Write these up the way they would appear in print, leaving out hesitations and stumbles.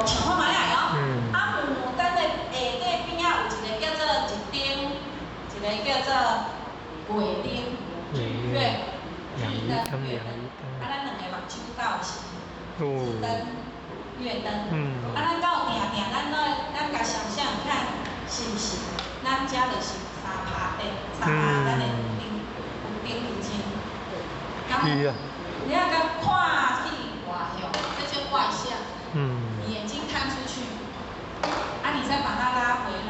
想看覓仔哦。啊，牡丹的下底邊仔有一個叫做日燈，一個叫做月燈，日月日燈月燈。啊，咱兩个目睭敢有是日燈、月燈。啊，咱敢有定定，咱攏咱共想象看，是毋是？咱遮就是三拍燈，三拍咱的燈有燈有真。是啊。你仔共看去外向，這叫外向。你眼睛看出去，啊，你再把它拉回來。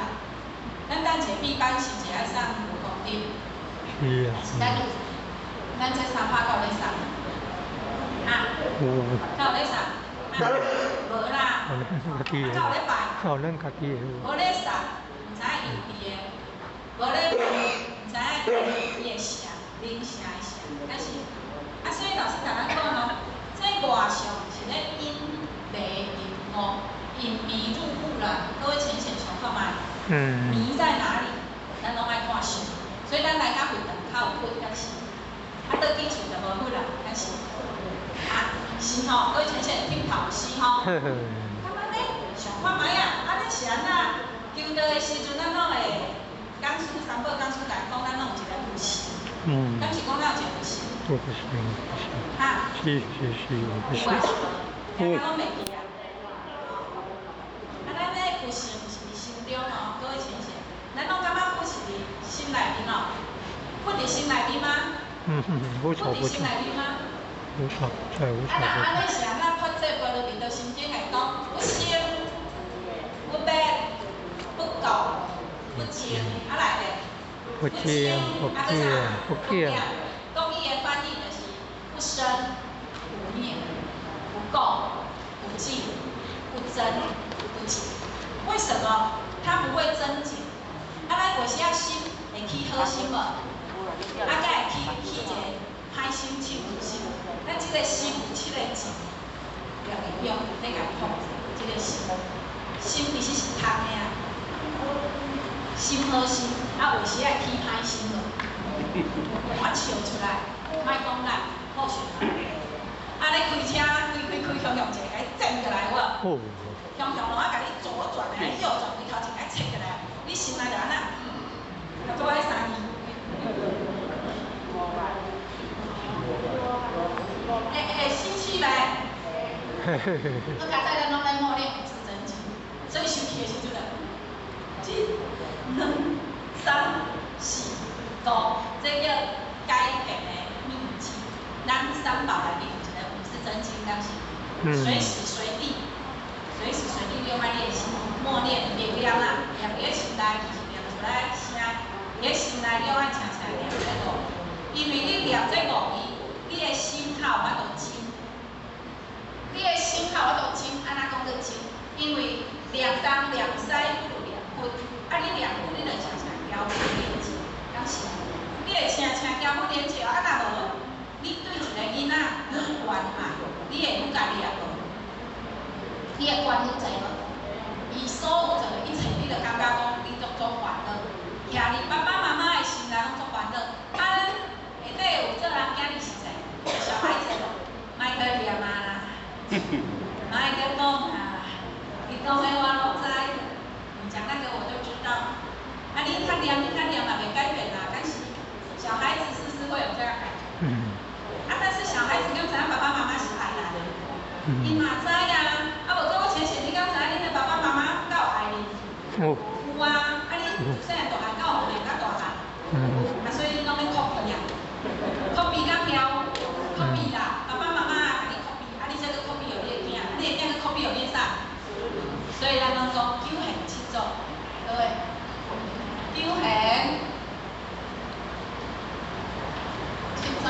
咱等一下閉班是毋是愛送五公斤？是啊。是咱咱這三拍敢有咧送？啊？有。敢有咧送？無啦。咱家己的。敢有咧拜？哦，咱家己的。無咧送，毋知影伊有佇的；無咧拜，毋知影伊的聲，鈴聲的聲。但是，啊，所以老師共咱講哦，這外相是咧引迷入悟，引迷入悟啦。各位淺顯想看覓？迷在哪裡？咱攏愛看相，所以咱來較佛堂較有佛，敢是？啊，倒去厝就無佛啦，敢是？啊，是吼，各位淺顯點頭是吼。感覺呢，想看覓啊？啊，你是按怎？求道的時陣，咱攏會講師三寶講師共講，咱攏有一個佛性。敢是講咱有一個佛性？有佛性，佛性。哈？是是是，有佛性。有啊，大家攏袂記啊。啊，咱這個佛性是佇心中哦，各位淺顯，咱攏感覺佛是佇心內面哦，佛佇心內面嗎？嗯嗯，無錯無錯。佛佇心內面嗎？無錯，在無錯。啊，若按呢是按怎佛這般若彌陀心經來講，不生、不滅、不垢、不淨，啊來咧。不增、不減、不減。國語的翻譯就是不生、不滅、不垢、不淨、不增、不減。為什麼它不會增減？啊，咱有時仔心會起好心無？啊，閣會起一個歹心、凊心。咱這個心有七個字，兩個用咧共控制這個心。心其實是空的啊，心好心，啊有時會起歹心無？我笑出來，莫講咱好笑。啊，你開車開開開，向向一個共你震過來有無？向向攏啊共你左轉來，右轉，規頭前共你切過來，你心內就按怎？就做彼三字。會會生氣袂？閣較早咱攏咧默念五字真經，所以生氣的時陣就一、兩、三、四、五，這叫改變的秘籍。咱三寶內底有一個五字真經，敢是？隨時隨地，隨時隨地你攏愛練習默念默念啦，念佇咧心內，就是念出來聲，佇咧心內你攏愛常常念這五字，因為你念這五字，你的心較有法度靜。你的心較有法度靜，按怎講做靜？因為念東念西不如念佛，啊你念佛，你就常常交佛連接，敢是？你會常常交佛連接，啊若無，你對一個囡仔愈關愛，你會愈共掠無？你會管愈濟無？伊所有做的一切，你就感覺講你足足煩惱，徛佇爸爸媽媽的心內攏足煩惱。啊，下底有做人囝兒是啥？小孩子，莫閣念啊啦，莫閣講啊，伊講的我攏知，你講那個我就知道。啊，你較念，你較念嘛袂改變啦，但是小孩子是不是會有這樣感覺？啊，但是小孩子敢知影爸爸媽媽是愛咱的？伊嘛知啊，啊無講我淺顯，你敢知影恁的爸爸媽媽敢有愛恁？有啊，啊你自細漢大漢，敢有予念甲大漢？啊，所以你攏咧 copy 啊，copy 敢曉？copy 啦，爸爸媽媽共你 copy，啊你才閣 copy 予你的囝，啊你的囝閣 copy 予你的啥？所以咱攏講九玄七祖，各位，九玄七祖，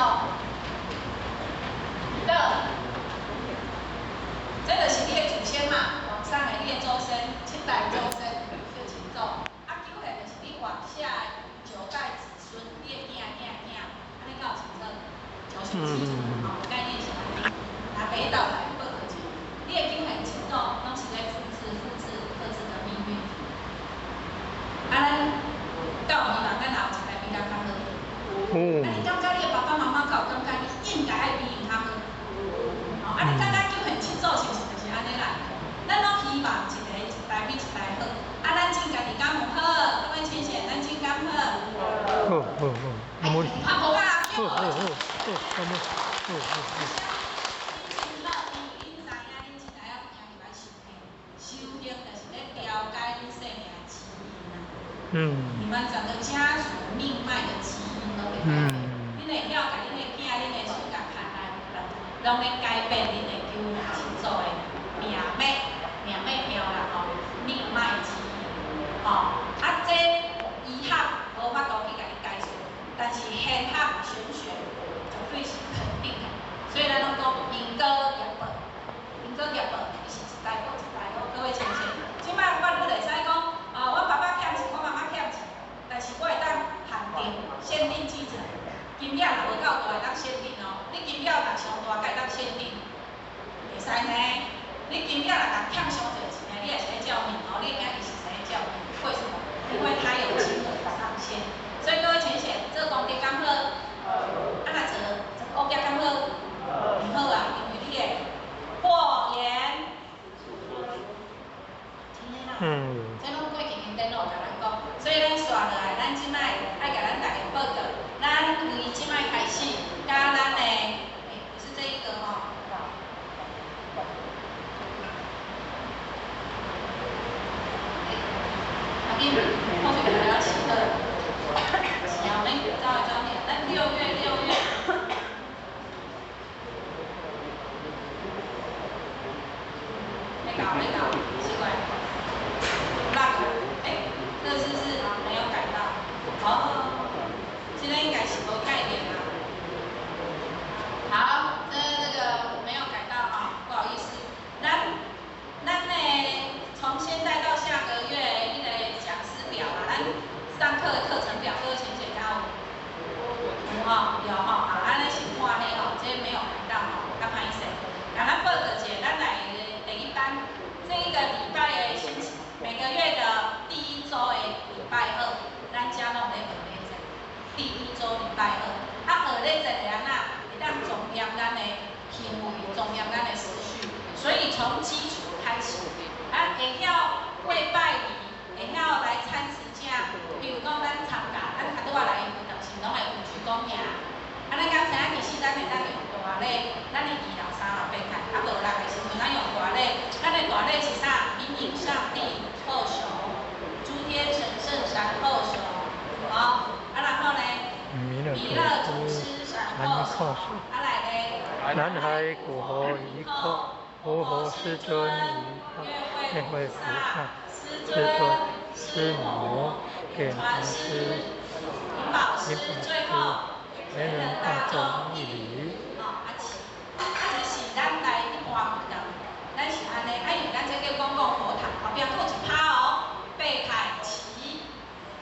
的，這就是你的祖先嘛，往上的你的祖先，七代祖先叫七祖，啊九玄就是你往下九代子孫，你的囝囝囝，按呢敢有清楚？九玄七祖，吼，概念是按呢。拿北斗來報告者，你的九玄七祖攏是咧複製、複製各自的命運。啊，咱敢有希望咱後一代比咱較好？啊，你感覺你的爸爸媽媽敢有感覺你應該愛比𪜶較好？吼，啊，你感覺九玄七祖是毋是就是按呢啦？咱攏希好好，阿妹，啊，無啊，好好好好，阿妹，好好好。真好，因為恁知影恁這代要行入來修行，修行就是咧調解恁生命的基因啊。你們整個家族命脈的基因都會改變。恁會曉共恁的囝、恁的孫共牽來，攏咧改變恁的九七祖的命脈、命脈條啦吼，命脈基因，吼。啊，這醫學無法度去共你解釋，但是玄學、玄學絕對是肯定的。所以咱攏講因果業報，因果業報伊是一代過一代哦，各位淺顯。這擺我愈會使講，啊，我爸爸欠錢，我媽媽欠錢，但是我會當限定限定繼承。金額若無夠大，會當限定哦。你金額若傷大，才會當限定，會使呢？你金額若共欠傷濟錢，你也是咧照命哦。你會驚伊是咧照命？為什麼？因為它有金額的上限。所以各位淺顯，做功德敢好？啊，若做做惡業敢好？毋好啊，因為你會禍延。真的啦。這攏過去經典攏有共咱講，所以咱紲落來，咱這擺愛共咱大家報告，咱為這擺開始，佮咱的，欸，不是這一個吼。欸，阿緊，我是為了起的，是啊，免走來走去，咱6月6月。沒搞沒搞，奇怪。那個，欸，這次是沒有改到，哦，這個應該是無改變啦。好，這個沒有改到哈，不好意思。咱呢，從現在到下個月那個講師表啊，咱上課的課程表，各位淺顯有有吼，有吼，啊，按呢是看彼吼，這沒有改到吼，較歹勢。共咱報告一下，咱來第一班，這一個禮拜的星期，每個月的第一週的禮拜二，咱遮攏咧學禮節。第一週禮拜二，啊，學禮節會按怎？會當重點咱的行為，重點咱的思緒。所以從基礎開始，啊，會曉跪拜禮，會曉來參辭者。比如講，咱參加，咱較拄仔來有當時攏會有鞠躬爾。啊，咱敢知影其實咱會當用大禮，咱的二樓、三樓變開，啊無力的時陣，咱用大禮。咱的大禮是啥？明影上帝叩首，諸天神聖三叩首，好，啊然後呢？彌勒祖師三叩首，啊來呢？南海古佛一叩，活佛師尊一叩，願會菩薩師尊師母點傳師引寶師，最後全人大眾一禮。哦，啊是，啊這是咱來一般佛堂，咱是按呢，啊因為咱這叫公共佛堂，後壁閣有一趴哦，備太齊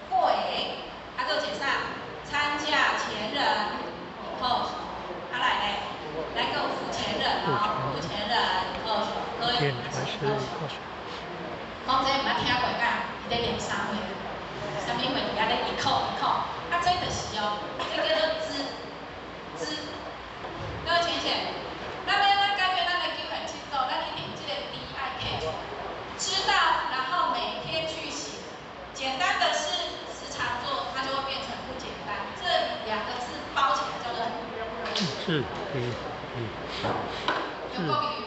跪，啊閣有一個啥？參駕前人一叩首，啊來呢，來閣有付錢人哦，付錢人一叩首，各位點傳師一叩首。講這毋捌聽過敢？伊咧念啥貨？啥物貨佇遐咧一叩一叩？啊，這就是哦，這叫做知知。各位淺顯，咱欲按怎改變咱的九玄七祖，咱一定這個知愛揢出來，知道，然後每天去行。簡單的事時常做，它就會變成不簡單。這兩個字包起來叫做智慧。用國語。